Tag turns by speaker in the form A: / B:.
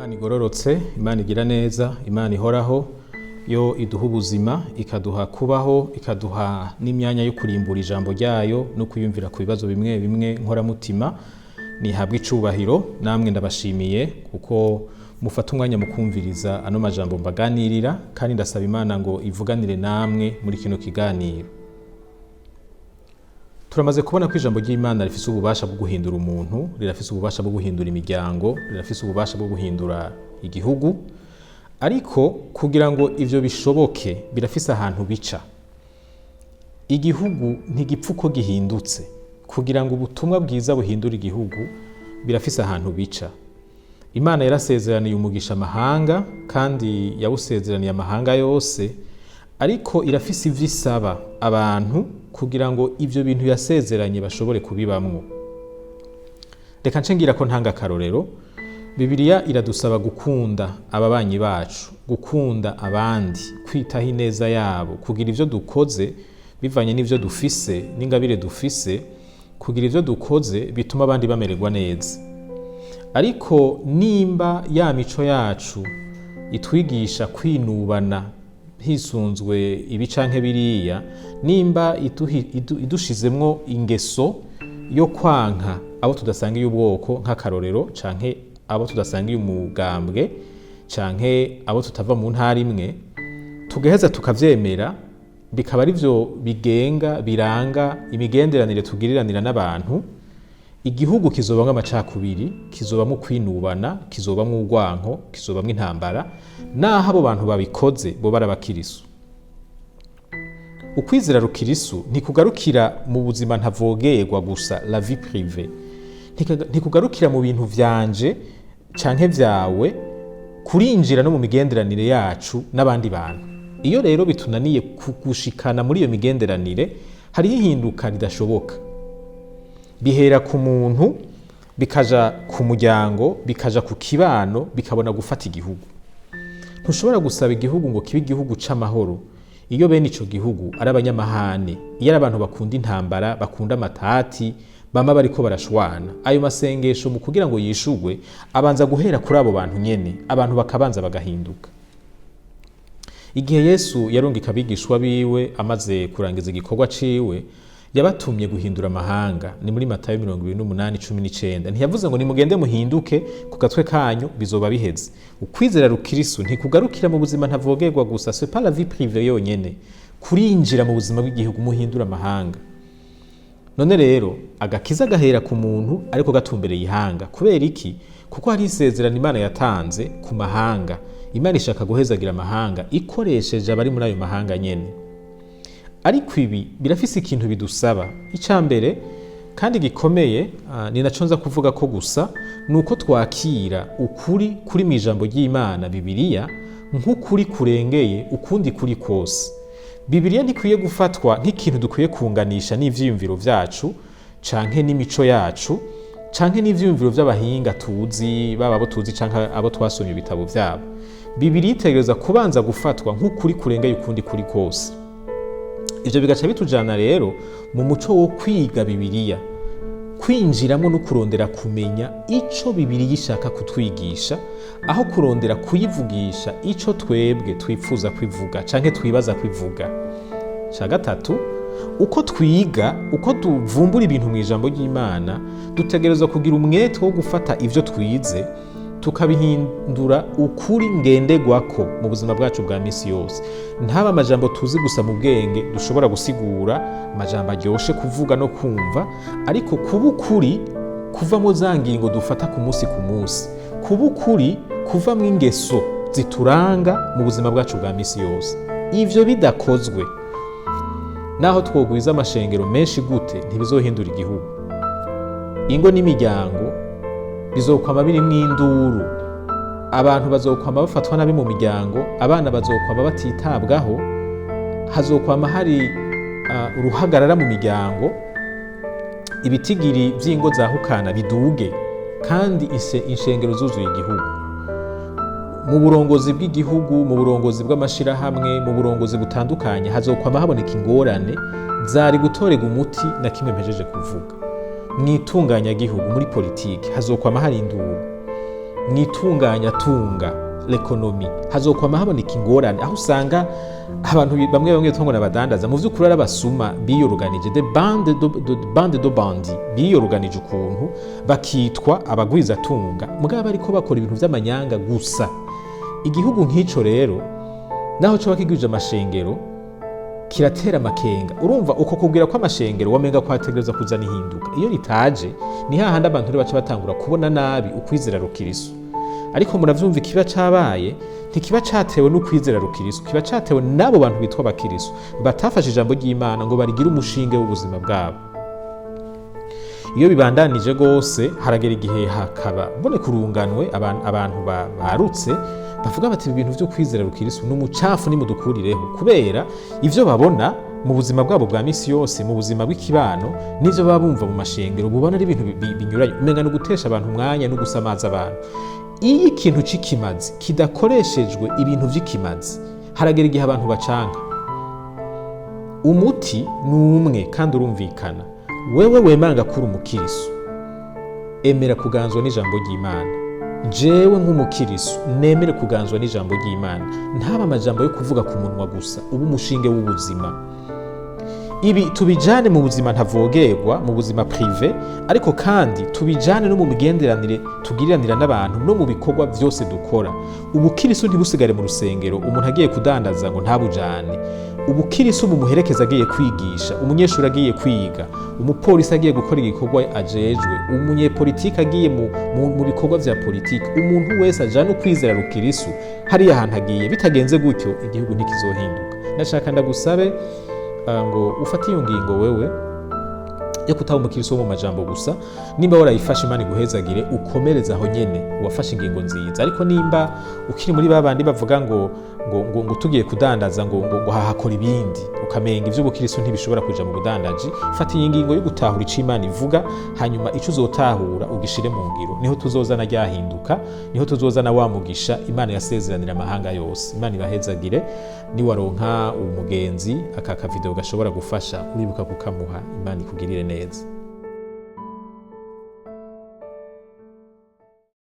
A: Imana igororotse, Imana igira neza, Imana ihoraho, yo iduha ubuzima, ikaduha kubaho, ikaduha n'imyanya yo kurimbura ijambo ryayo no kwiyumvira ku bibazo bimwe bimwe nkoramutima, nihabwa icubahiro. Namwe ndabashimiye kuko mufata umwanya mukumviriza ano majambo mbaganirira, kandi ndasaba Imana ngo ivuganire namwe muri kino kiganiro. Turamaze kubona ko ijambo ry'Imana rifise ububasha bwo guhindura umuntu, rirafise ububasha bwo guhindura imiryango, rirafise ububasha bwo guhindura igihugu. Ariko kugira ngo ivyo bishoboke, birafise ahantu bica. Igihugu ntigipfa uko gihindutse. Kugira ngo ubutumwa bwiza buhindure igihugu, birafise ahantu bica. Imana yarasezeraniye umugisha amahanga, kandi yawusezeraniye amahanga yose, ariko irafise ivyo isaba abantu kugira ngo ivyo bintu yasezeranye bashobore kubibamwo. Reka nce ngira ko ntanga akarorero. Bibiliya iradusaba gukunda ababanyi bacu, gukunda abandi, kwitaho ineza yabo, kugira ivyo dukoze bivanye n'ivyo dufise n'ingabire dufise, kugira ivyo dukoze bituma abandi bamererwa neza. Ariko nimba ya mico yacu itwigisha kwinubana hisunzwe ibi canke biriya, nimba idushizemwo ingeso yo kwanka abo tudasangiye ubwoko, nk'akarorero, canke abo tudasangiye umugambwe, canke abo tutava mu ntara imwe, tugaheza tukavyemera, bikaba ari vyo bigenga, biranga imigenderanire tugiriranira n'abantu, igihugu kizobamwo amacakubiri, kizobamwo kwinubana, kizobamwo urwanko, kizobamwo intambara, naho abo bantu babikoze bo bari abakirisu. Ukwizera rukirisu ntikugarukira mu buzima ntavogerwa gusa, la vie privée. Ntikugarukira mu bintu vyanje canke vyawe, kurinjira no mu migenderanire yacu n'abandi bantu. Iyo rero bitunaniye gushikana muri iyo migenderanire, hariho ihinduka ridashoboka. Bihera ku muntu, bikaja ku muryango, bikaja ku kibano, bikabona gufata igihugu. Ntushobora gusaba igihugu ngo kibe igihugu c'amahoro iyo bene ico gihugu ari abanyamahane, iyo ari abantu bakunda intambara, bakunda amatati, bama bariko barashwana. Ayo masengesho mu kugira ngo yishurwe, abanza guhera kuri abo bantu nyene, abantu bakabanza bagahinduka. Igihe Yesu yarungika abigishwa biwe amaze kurangiza igikorwa ciwe, yabatumye guhindura amahanga. Ni muri Matayo 28:19. Ntiyavuze ngo nimugende muhinduke ku gatwe kanyu, bizoba biheze. Ukwizera rukirisu ntikugarukira mu buzima ntavogerwa gusa, c'est pas la vie privée yonyene, kurinjira mu buzima bw'igihugu, muhindura amahanga. None rero agakiza gahera ku muntu, ariko gatumbereye ihanga. Kubera iki? Kuko hari isezerano Imana yatanze ku mahanga. Imana ishaka guhezagira amahanga ikoresheje abari muri ayo mahanga nyene. Ariko ibi birafise ikintu bidusaba. Icya mbere kandi gikomeye, ni naco nza kuvuga ko gusa, ni uko twakira ukuri kuri mu ijambo ry'Imana, Bibiliya, nk'ukuri kurengeye ukundi kuri kose. Bibiliya ntikwiye gufatwa nk'ikintu dukwiye kunganisha n'ivyiyumviro vyacu, canke n'imico yacu, canke n'ivyiyumviro vy'abahinga tuzi, baba abo tuzi canke abo twasomye ibitabo vyabo. Bibiliya itegereza kubanza gufatwa nk'ukuri kurengeye ukundi kuri kose. Ivyo bigaca bitujana rero mu muco wo kwiga Bibiliya, kwinjiramo no kurondera kumenya ico Bibiliya ishaka kutwigisha, aho kurondera kuyivugisha ico twebwe twifuza kwivuga canke twibaza kwivuga. Ca gatatu, uko twiga, uko tuvumbura ibintu mu ijambo ry'Imana, dutegerezwa kugira umwete wo gufata ivyo twize tukabihindura ukuri ngenderwako mu buzima bwacu bwa misi yose. Ntaba amajambo tuzi gusa mu bwenge, dushobora gusigura, amajambo aryoshe kuvuga no kumva, ariko kuba ukuri kuvamo za ngingo dufata ku munsi ku munsi, kuba ukuri kuvamwo ingeso zituranga mu buzima bwacu bwa misi yose. Ivyo bidakozwe, naho twogwiza amashengero menshi gute, ntibizohindura igihugu. Ingo n'imiryango bizokwama birimwo induru, abantu bazokwama bafatwa nabi mu miryango, abana bazokwama batitabwaho, hazokwama hari uruhagarara mu miryango, ibitigiri vy'ingo zahukana biduge, kandi inshengero zuzuye igihugu. Mu burongozi bw'igihugu, mu burongozi bw'amashirahamwe, mu burongozi butandukanye, hazokwama haboneka ingorane zari gutorega umuti na kimwe mpejeje kuvuga. Mu itunganyagihugu, muri politiki, hazokwama hari induru. Mu itunganyatunga, l'économie, hazokwama haboneka ingorane, aho usanga abantu bamwe bamwe bitwa ngo n'abadandaza, mu vy'ukuri ari abasuma biyoroganije, de bande de bandits biyoroganije ukuntu bakitwa abagwizatunga, mugabo bariko bakora ibintu vy'amanyanga gusa. Igihugu nk'ico rero, naho coba kigwije amashengero, kiratera amakenga. Urumva uko kubwira ko amashengero wamenga kwategereza kuzana ihinduka, iyo ritaje ni hahandi abantu rero baca batangura kubona nabi ukwizera rukirisu. Ariko muravyumva, ikiba cabaye ntikiba catewe n'ukwizera rukirisu, kiba catewe n'abo bantu bitwa abakirisu batafashe ijambo ry'Imana ngo barigire umushinge w'ubuzima bwabo. Iyo bibandanije gose, haragera igihe hakaba boneka urunganwe, abantu barutse bavuga bati: "Ibi bintu vyo kwizera rukirisu ni umucafu, nimudukurireho," kubera ivyo babona mu buzima bwabo bwa misi yose, mu buzima bw'ikibano, n'ivyo baba bumva mu mashengero, bubona ari ibintu binyuranye, umenga ni ugutesha abantu umwanya no gusamaza abantu. Iyo ikintu c'ikimazi kidakoreshejwe ibintu vy'ikimazi, haragera igihe abantu bacanka. Umuti ni umwe kandi urumvikana. Wewe wemanga kuri umukirisu, emera kuganzwa n'ijambo ry'Imana. Jewe nk'umukirisu nemere kuganzwa n'ijambo ry'Imana, ntaba amajambo yo kuvuga ku munwa gusa, uba umushinge w'ubuzima. Ibi tubijane mu buzima ntavogerwa, mu buzima privé, ariko kandi tubijane no mu migenderanire tugiriranira n'abantu no mu bikorwa byose dukora. Ubukirisu ntibusigare mu rusengero, umuntu agiye kudandaza ngo ntabujane. Ubukirisu bumuherekeza agiye kwigisha, umunyeshuri agiye kwiga, umupolisi agiye gukora igikorwa ajejwe, umunyepolitiki agiye mu bikorwa vya politiki. Umuntu wese ajane ukwizera rukirisu hariya hantu agiye. Bitagenze gutyo, igihugu ntikizohinduka. Ndashaka ndagusabe ngo ufate iyo ngingo wewe yo kutaba umukirisu wo mu majambo gusa. Nimba warayifashe, Imana iguhezagire, ukomereze aho nyene, wafashe ingingo nziza. Ariko nimba ukiri muri babandi bavuga ngo tugiye kudandaza ngo hahakora ibindi, ukamenga ivy'ubukirisu ntibishobora kuja mu budandaji, fata iyi ngingo yo gutahura ico Imana ivuga, hanyuma ico uzotahura ugishire mu ngiro. Niho tuzozana ryahinduka, niho tuzozana wa mugisha Imana yasezeranira amahanga yose. Imana ibahezagire. Niwaronka umugenzi aka kavideo gashobora gufasha, uribuka kukamuha. Imana ikugirire neza.